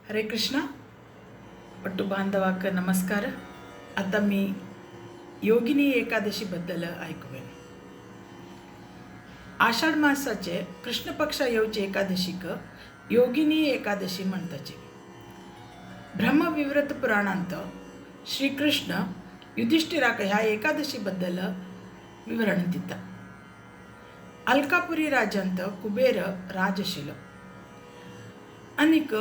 हरे कृष्णा. पट्टू बांधवाक नमस्कार. आता मी योगिनी एकादशीबद्दल ऐकूया. आषाढ मासाचे कृष्ण पक्षा येवचे एकादशीक योगिनी एकादशी म्हणताची. ब्रह्मविव्रत पुराणांत श्रीकृष्ण युधिष्ठिराक ह्या एकादशीबद्दल विवरण दिता. अलकापुरी राज्यांत कुबेर राजशील आनीक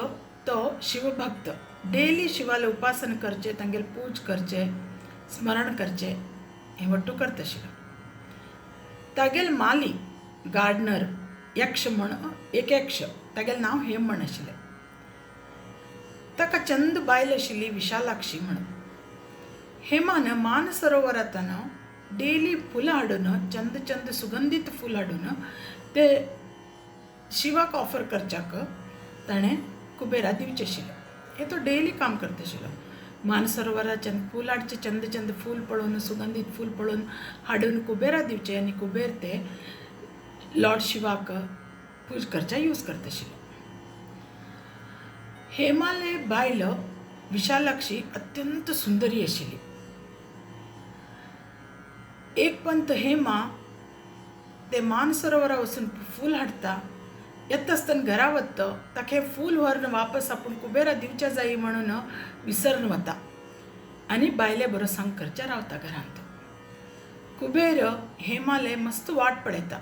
तो शिवभक्त. डेली शिवाले उपासन करचे, तांगेले पूज करचे, स्मरण करचे हें वट्टू करताशिल्लो. तागेल माली गार्डनर यक्ष म्हण एक यक्ष, तागेलें नांव हेम म्हण आशिल्लें. ताका चंद बायल आशिल्ली विशालाक्षी म्हण. हेमान मानसरोवरांतल्यान डेली फुलां हाडून, चंद चंद सुगंधीत फूल हाडून ते शिवाक ऑफर करच्याक ताणें कुबेरा दिवचें आशिल्लें. हें तो डेली काम करता आशिल्लो. मानसरोवराच्यान फूल हाडचें, चंद चंद फूल पळोवन, सुगंधीत फूल पळोवन हाडून कुबेरा दिवचें आनी कुबेर ते लॉर्ड शिवाक पूज करच्या यूज करता आशिल्लो. हेमाले बायल विशालाक्षी अत्यंत सुंदरी आशिल्ली. एक पंत हेमा ते मानसरोवरा वचून फूल हाडटा, येता आसतना घरा वता, ताका हें फूल व्हरून वापस आपूण कुबेरा दिवच्या जाय म्हणून विसरून वता आनी बायले बरो सांग करच्या रावता घरांत. कुबेर हेमाले मस्त वाट पळयता.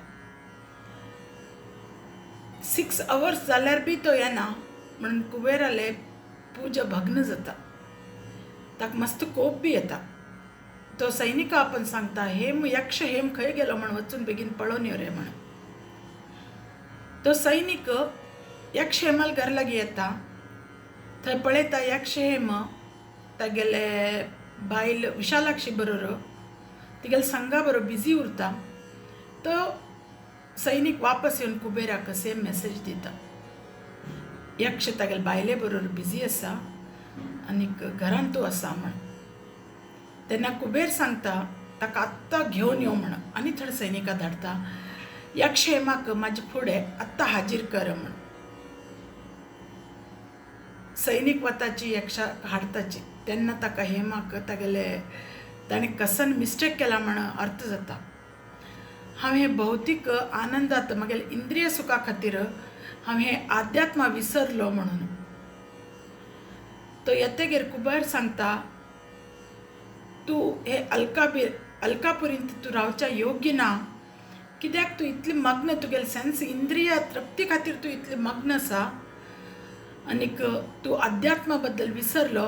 6 अवर्स जाल्यार बी तो येना म्हणून कुबेराले पूजा भग्न जाता. ताका मस्त कोप बी येता. तो सैनिका आपण सांगता, हेम यक्ष हेम खंय गेलो म्हण वचून बेगीन पळोवन यो रे म्हण. तो सैनिक यक्ष हेमाल घर लागीं येता. थंय पळयता यक्ष हेम तागेले बायल विशालाक्षी बरोबर तिगेले संगा बरोबर बिजी उरता. तो सैनिक वापस येवन कुबेराक सेम मेसेज दिता, यक्ष तागेले बायले बरोबर बिजी आसा आनीक घरांत तूं आसा म्हण. तेन्ना कुबेर सांगता ताका आत्तां घेवन यो म्हण आनी थोडे सैनिकां धाडटा, यक्ष हेमाक म्हाजे फुडें आत्तां हाजीर कर म्हण. सैनिक वताची यक्षाक हाडताची. तेन्ना ताका हेमाक तागेले ताणें कसन मिस्टेक केला म्हण अर्थ जाता. हांव हे भौतीक आनंदात म्हगेले इंद्रिय सुखा खातीर हांव हें आध्यात्मा विसरलो म्हणून. तो येतगीर कुबेर सांगता, तूं हे अलकापुरींत तूं रावच्या योग्य ना, कित्याक तूं इतली मग्न, तुगेले सेन्स इंद्रिय तृप्ती खातीर तूं इतली मग्न आसा आनीक तूं अध्यात्मा बद्दल विसरलो.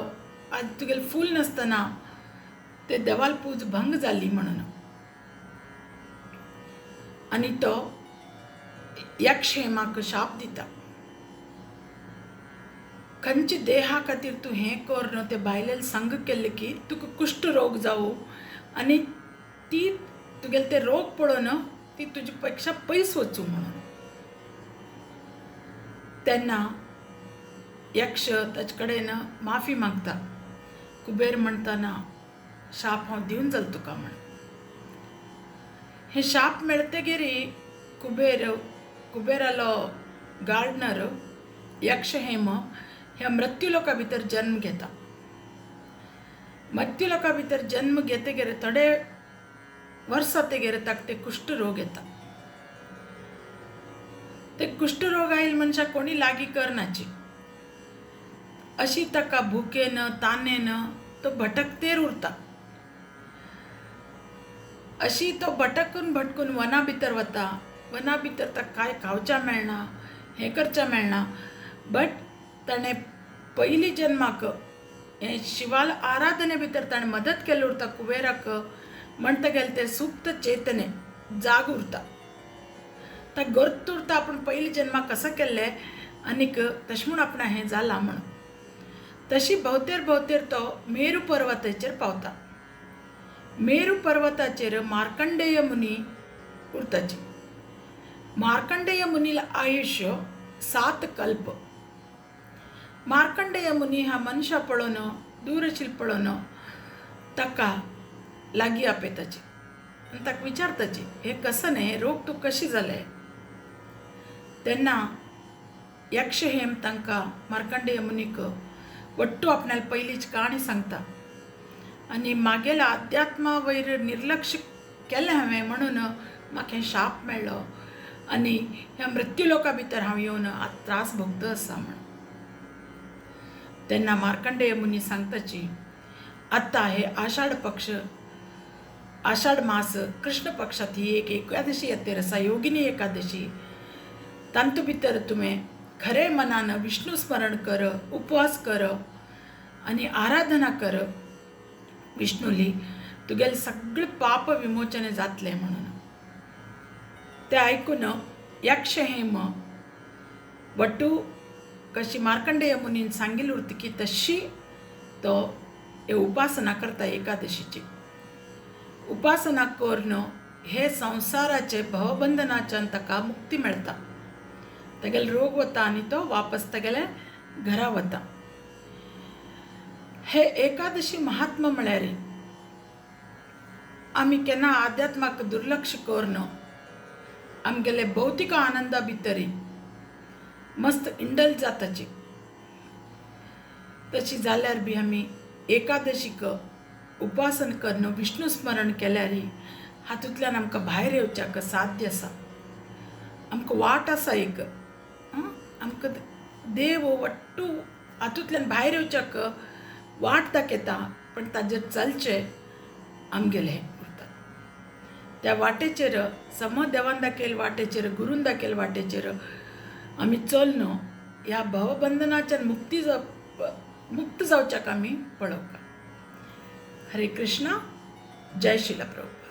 आज तुगेले फूल नासतना ते देवाल पूज भंग जाली म्हणून. आनी तो यक्ष हेमाक शाप दिता, खंयच्या देहा खातीर तूं हें कर न्हू ते बायलेन संग केल्लें की तुका कुश्ट रोग जावं आनी ती तुगेले ते रोग पळोवन ती तुजे पेक्षा पयस वचूं म्हणून. तेन्ना यक्ष ताचे कडेन माफी मागता. कुबेर म्हणटा, ना, शाप हांव दिवन जाल तुका म्हण. हे शाप मेळतगीर कुबेरालो गार्डनर यक्ष हेम ह्या मृत्युलोका भितर जन्म घेता. मृत्युलोका भितर जन्म घेतगीर थोडे वर्सां तेगेर ताका ते कुश्ट रोग येता. ते कुश्ट रोग आयिल्ले मनशाक कोणी लागीं करनाची. अशी ताका भुकेन तानेन तो भटकतेर उरता. अशी तो भटकून भटकून वना भितर वता. वना भितर ताका कांय खावच्या मेळना, हें करच्या मेळना. बट ताणें पयलीं जन्माक हें शिवाल आराधने भितर ताणें मदत केल्ली उरता कुबेराक म्हणटा गेलें तें सुप्त चेतने जाग उरता. ताका गर्त उरता आपूण पयलीं जन्माक कसो केल्लें आनीक तशें म्हूण आपणा हें जालां म्हण. तशी भोंवतेर भोंवतेर तो मेरू पर्वताचेर पावता. मेरू पर्वताचेर मार्कंडेय मुनी उरताची. मार्कंडेय मुनील आयुष्य 7 कल्प. मार्कंडेय मुनी ह्या मनशा पळोवन दूरशील पळोवन ताका लागीं आपयताची आनी ताका विचारताची, हें कसं न्ही रोग तूं कशी जालें. तेन्ना यक्षहेम तांकां मार्कंडेय मुनीक वट्टू आपणाले पयलींच काणी सांगता आनी मागेल्या अध्यात्मा वयर निर्लक्ष केलें हांवें म्हणून म्हाका हें शाप मेळ्ळो आनी ह्या मृत्यू लोका भितर हांव येवन आतां त्रास भोगता आसा म्हण. तेन्ना मार्कंडेय मुनी सांगताची आतां हे आषाढ पक्ष आषाढ मास कृष्ण पक्षात ही एक एकादशी येतेर आसा, योगिनी एकादशी. तांतू भितर तुवें खरे मनान विष्णू स्मरण कर, उपवास कर आनी आराधना कर विष्णुली, तुगेलें सगळें पाप विमोचन जातलें म्हणून. तें आयकून यक्षहेम वटू कशी मार्कंडेय मुनीन सांगिल्ली उरता की तशी तो उपासना करता एकादशीची. उपासना करून हे संवसाराचे भवबंधनाच्यान ताका मुक्ती मेळटा, तागेलो रोग वता आनी तो वापस तागेल्या घरा वता. हे एकादशी महात्मा म्हळ्यार आमी केन्ना आध्यात्माक दुर्लक्ष करून आमगेले भौतीक आनंदा भितरी मस्त इंडल जाताची. तशी जाल्यार बी आमी एकादशीक उपासन करून विष्णू स्मरण केल्यार हातूंतल्यान आमकां भायर येवच्याक साध्य आसा. आमकां वाट आसा एक, आमकां देव वट्टू हातूंतल्यान भायर येवच्याक वाट दाखयता, पण ताजेर चलचें आमगेलें उरता. त्या वाटेचेर समज देवान दाखयल वाटेचेर, गुरून दाखयल वाटेचेर आमी चलनो ह्या भवबंधनाच्यान मुक्त जावच्याक आमी पळोवका. हरे कृष्णा, जय श्रील प्रभुपाद.